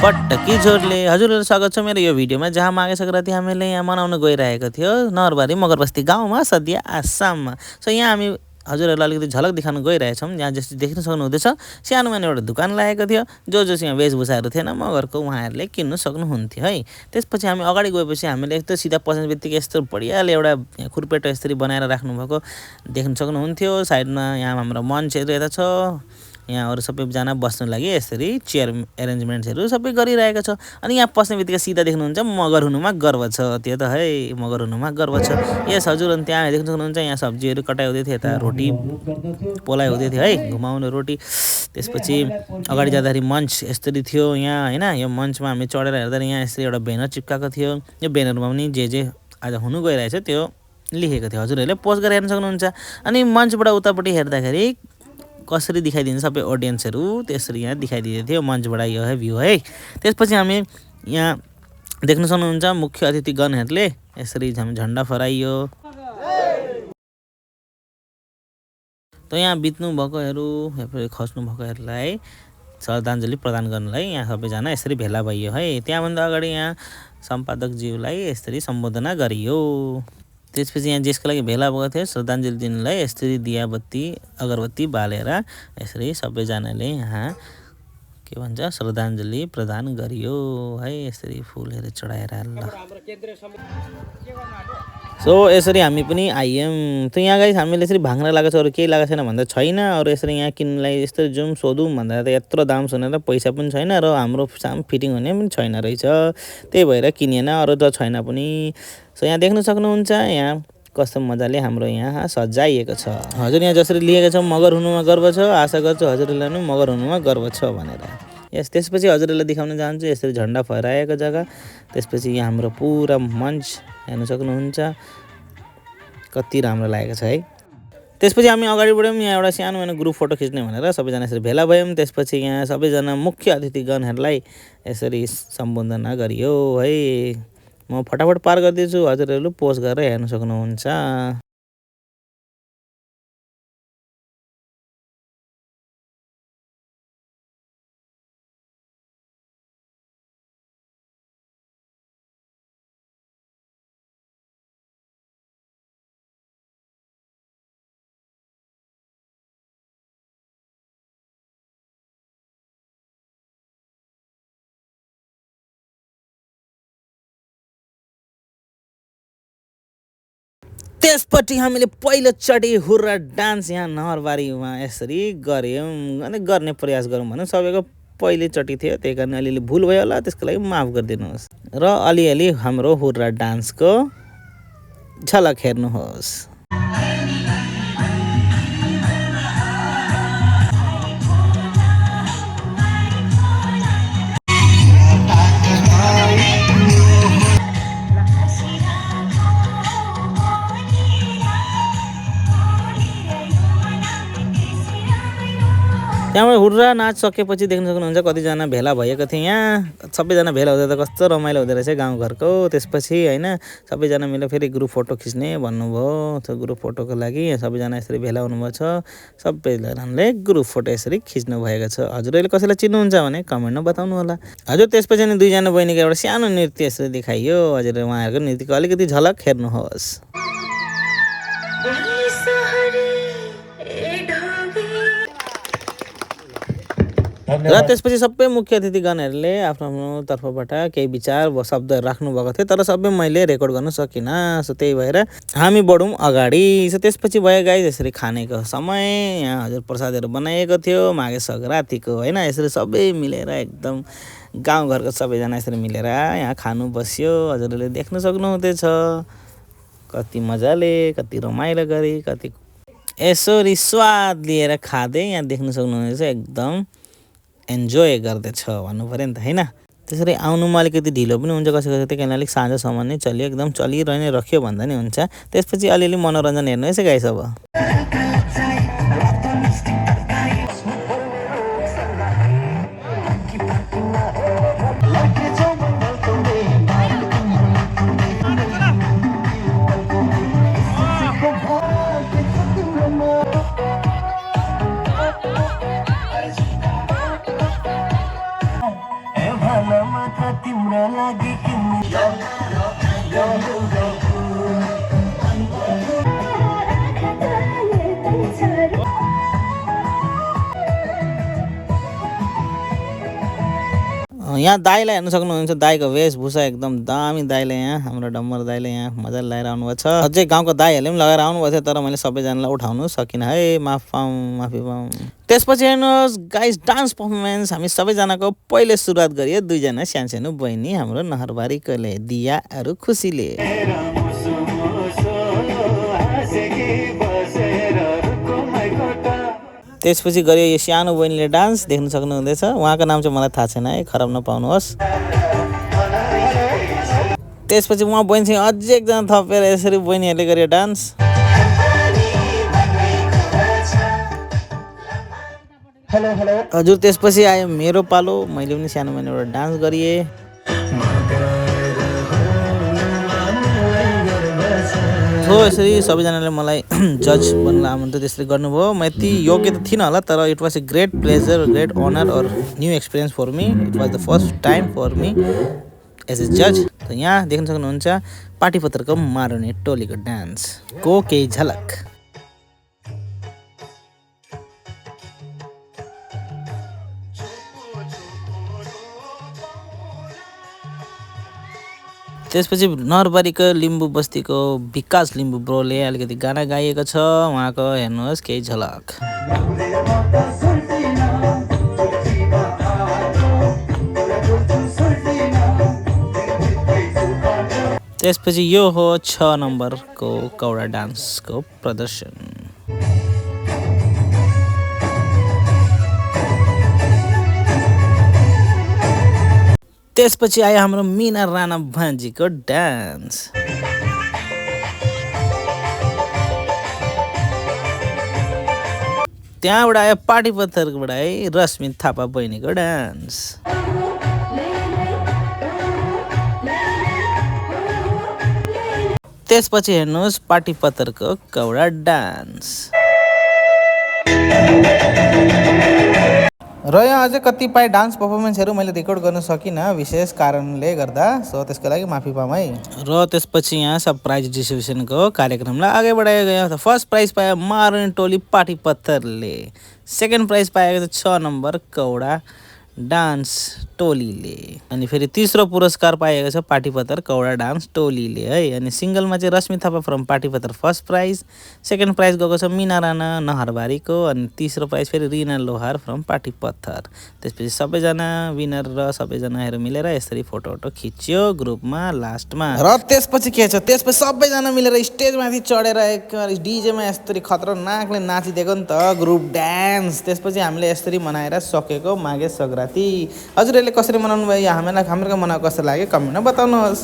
पटकी जोडले हजुरहरु स्वागत छ मेरो यो भिडियोमा जहाँ माघे संक्रान्ति हामीले यहाँ मनाउन गइरहेको थियो नरबारी मगरबस्ती गाउँमा सदिया आसाममा। सो यहाँ हामी हजुरहरुलाई अलिकति झलक देखाउन गइरहेछौं। यहाँ जस्तो देख्न सक्नुहुँदैछ सानोमा एउटा दुकान लागेको थियो जो यहाँ वेशभूषाहरू थिएन मगरको उहाँहरूले किन्न सक्नुहुन्थ्यो है। त्यसपछि हामी अगाडि गएपछि हामीले यस्तो सिधा पस्नेबित्तिकै यस्तो बढियाले एउटा खुरपेटो यसरी बनाएर राख्नु भएको देख्न सक्नुहुन्थ्यो। साइडमा यहाँ हाम्रो मञ्चहरु यता छ। यहाँ अरु सबैजना बस्न लागि यसरी चेयर अरेन्जमेन्ट्सहरु सबै गरिरहेको छ। अनि यहाँ पस्नेबित्तिकै सिधा देख्नुहुन्छ मगर हुनुमा गर्व छ। त्यो त है मगर हुनुमा गर्व छ। यस हजुर अनि त्यहाँ देख्न सक्नुहुन्छ यहाँ सब्जीहरु कटाइ हुँदै थियो। यता रोटी पोलाइ हुँदै थियो है घुमाउने रोटी। त्यसपछि अगाडि जाँदाखेरि मञ्च यसरी थियो यहाँ हैन। यो मञ्चमा हामी चढेर हेर्दा यहाँ यसरी एउटा ब्यानर चिपकाएको थियो। यो ब्यानरमा पनि जे आज हुनु गइरहेछ त्यो लेखेको थियो। हजुरहरुले पोस्ट गरेर हेर्न सक्नुहुन्छ। अनि मञ्चबाट उतापट्टि हेर्दाखेरि कसरी दिखाइदिन्छ सबै ऑडियन्सहरु त्यसरी यहाँ दिखाइदिदै थियो मञ्चबाट यो है भ्यू है। त्यसपछि हामी यहाँ देख्न सक्नुहुन्छ मुख्य अतिथिगणहरुले यसरी झण्डा फहराइयो। त यहाँ बित्नु भएकोहरु खस्नु भएकोहरुलाई श्रद्धाञ्जली प्रदान गर्नलाई यहाँ सबैजना यसरी भेला भइयो है। त्यहाँ भन्दा अगाडि यहाँ सम्पादक ज्यूलाई यसरी सम्बोधन गरियो। त्यसपछि यहाँ जसको लागि भेला भएको थियो श्रद्धाञ्जली दिनलाई यसरी दियाबत्ती अगरबत्ती बालेर यसरी सबैजनाले यहाँ के भन्छ श्रद्धाञ्जली प्रदान गरियो है। यसरी फुलहरु चढाएर ल सो यसरी हामी पनि आइएम। त यहाँ गाइस हामीले यसरी भाङ्रा लागेको छ अरु केही लागेको छैन भन्दा छैन। अरु यसरी यहाँ किन्नलाई यस्तो जुम सोधौं भन्दा त यत्रो दाम सुनेर पैसा पनि छैन र हाम्रो साम फिटिङ हुने पनि छैन रहेछ। त्यही भएर किनेन अरु त छैन पनि। सो यहाँ देख्न सक्नुहुन्छ यहाँ कस्तो मजाले हाम्रो यहाँ सजाइएको छ। हजुर यहाँ जसरी लिएको छ मगर हुनुमा गर्व छ। आशा गर्छु हजुरहरुलाई पनि मगर हुनुमा गर्व छ भनेर। यस त्यसपछि हजुरहरुलाई देखाउन चाहन्छु यसरी झण्डा फहराएको जग्गा। त्यसपछि यहाँ हाम्रो पुरा मञ्च हेर्न सक्नुहुन्छ कति राम्रो लागेको छ है। त्यसपछि हामी अगाडि बढ्यौं। यहाँ एउटा सानो ग्रुप फोटो खिच्ने भनेर सबैजना यसरी भेला भयौं। त्यसपछि यहाँ सबैजना मुख्य अतिथिगणहरुलाई यसरी सम्बोधन गरियो है। म फटाफट पार गर्दैछु हजुरहरुले पोस्ट गरेर हेर्न सक्नुहुन्छ। त्यसपछि हामीले पहिलोचोटि हुर्रा डान्स यहाँ नहरबारीमा यसरी गर्यौं अनि गर्ने प्रयास गरौँ भने सबैको पहिलोचोटि थियो। त्यही कारण अलिअलि भुल भयो होला त्यसको लागि माफ गरिदिनुहोस् र अलिअलि हाम्रो हुर्रा डान्सको झलक हेर्नुहोस्। त्यहाँबाट हुर्रा नाच सकेपछि देख्न सक्नुहुन्छ कतिजना भेला भएका थिए। यहाँ सबैजना भेला हुँदा त कस्तो रमाइलो हुँदो रहेछ गाउँघरको। त्यसपछि हैन सबैजना मिलेर फेरि ग्रुप फोटो खिच्ने भन्नुभयो। त्यो ग्रुप फोटोको लागि सबैजना यसरी भेला हुनुभएको छ। सबैजनाले ग्रुप फोटो यसरी खिच्नु भएको छ। हजुरहरुले कसैलाई चिन्नुहुन्छ भने कमेन्टमा बताउनु होला। हजुर त्यसपछि नि दुईजना बहिनीको एउटा सानो नृत्य यसरी देखाइयो। हजुर उहाँहरुको नृत्यको अलिकति झलक हेर्नुहोस्। र त्यसपछि सबै मुख्य अतिथिगणहरुले आफ्नो तर्फबाट केही विचार वा शब्दहरु राख्नु भएको थियो तर सबै मैले रेकर्ड गर्न सकिन। सो त्यही भएर हामी बढौं अगाडि। सो त्यसपछि भयो गाइस यसरी खानेको समय। यहाँ हजुर प्रसादहरु बनाइएको थियो माघे संक्रान्तिको हैन। यसरी सबै मिलेर एकदम गाउँघरको सबैजना यसरी मिलेर यहाँ खानु बस्यो। हजुरले देख्न सक्नुहुँदैछ कति मजाले कति रमाइलो गरी कति यसरी स्वाद लिएर खादै यहाँ देख्न सक्नुहुँदैछ एकदम एन्जोय गर्दैछ भन्नु पर्यो नि त हैन। त्यसरी आउनुमा अलिकति ढिलो पनि हुन्छ कसै त्यही कारण अलिक साँझसम्म नै चलियो एकदम चलिरहने रख्यो भन्दा नि हुन्छ। त्यसपछि अलिअलि मनोरञ्जन हेर्नु है गाइस। अब यहाँ दाइलाई हेर्न सक्नुहुन्छ, दाइको वेशभूषा एकदम दामी। दाइले यहाँ हाम्रो डम्बर दाइले यहाँ मजाले लगाएर आउनुभएको छ। अझै गाउँको दाइहरूले पनि लगाएर आउनुभएको थियो, तर मैले सबैजनालाई उठाउनु सकिनँ है, माफी पाऊँ। त्यसपछि हेर्नुहोस् गाइस, डान्स पर्फर्मेन्स हामी सबैजनाको पहिले सुरुवात गरियो दुईजना सानो बहिनी हाम्रो नहरबारीकोले, दियाहरू खुसीले। त्यसपछि गरियो यो सानो बहिनीले डान्स, देख्न सक्नुहुँदैछ। उहाँको नाम चाहिँ मलाई थाहा छैन है, खराब नपाउनुहोस्। त्यसपछि उहाँ बहिनीसँग अझै एकजना थपेर यसरी बहिनीहरूले गरियो डान्स। हजुर त्यसपछि आयो मेरो पालो, मैले पनि सानो बहिनी एउटा डान्स गरिएँ। हो यसरी सबैजनाले मलाई जज बन्न आमन्त्रित त्यसरी गर्नुभयो। म यति योग्य त थिइनँ होला, तर it was a great pleasure, great honour और new experience for me. It was the first time for me as a जज। त यहाँ देख्न सक्नुहुन्छ पाटीपत्रको मारुनी टोलीको डान्सको केही झलक। त्यसपछि नहरबारीको लिम्बू बस्तीको विकास लिम्बू ब्रोले अलिकति गाना गाइएको छ, उहाँको हेर्नुहोस् केही झलक। त्यसपछि यो हो 6 नम्बरको कौडा डान्सको प्रदर्शन। त्यसपछि आयो हाम्रो मिना राणा भान्जीको डान्स। त्यहाँबाट आयो पाटीपत्रबाट है रश्मि थापा बहिनीको डान्स। त्यसपछि हेर्नुहोस् पाटीपत्रको कौडा डान्स। र यहाँ अझै कतिपय डान्स पर्फर्मेन्सहरू मैले रेकर्ड गर्न सकिनँ विशेष कारणले गर्दा, सो त्यसको लागि माफी पाऊँ है। र त्यसपछि यहाँ सब प्राइज डिस्ट्रिब्युसनको कार्यक्रमलाई अगाडि बढाएको गयो। त फर्स्ट प्राइज पायो मारुनी टोली पाटीपत्रले, सेकेन्ड प्राइज पाएको छ 6 नम्बर कौडा डान्स टोलीले, अनि फेरि तेस्रो पुरस्कार पाएको छ पाटीपत्र कौडा डान्स टोलीले है। अनि सिङ्गलमा चाहिँ रश्मि थापा फ्रम पाटीपत्र फर्स्ट प्राइज, सेकेन्ड प्राइज गएको छ मिना राणा नहरबारीको, अनि तेस्रो प्राइज फेरि रिना लोहार फ्रम पाटीपत्र। त्यसपछि सबैजना विनर र सबैजनाहरू मिलेर यसरी फोटो खिच्यो ग्रुपमा लास्टमा। र त्यसपछि के छ, त्यसपछि सबैजना मिलेर स्टेजमाथि चढेर एक डिजेमा यसरी खतरनाकले नाचिदिएको नि त ग्रुप डान्स। त्यसपछि हामीले यसरी मनाएर सकेको माघे सङ्क्रान्ति। हजुरहरूले कसरी मनाउनु भयो, हाम्रो मनाएको कस्तो लाग्यो कमेन्टमा बताउनुहोस्।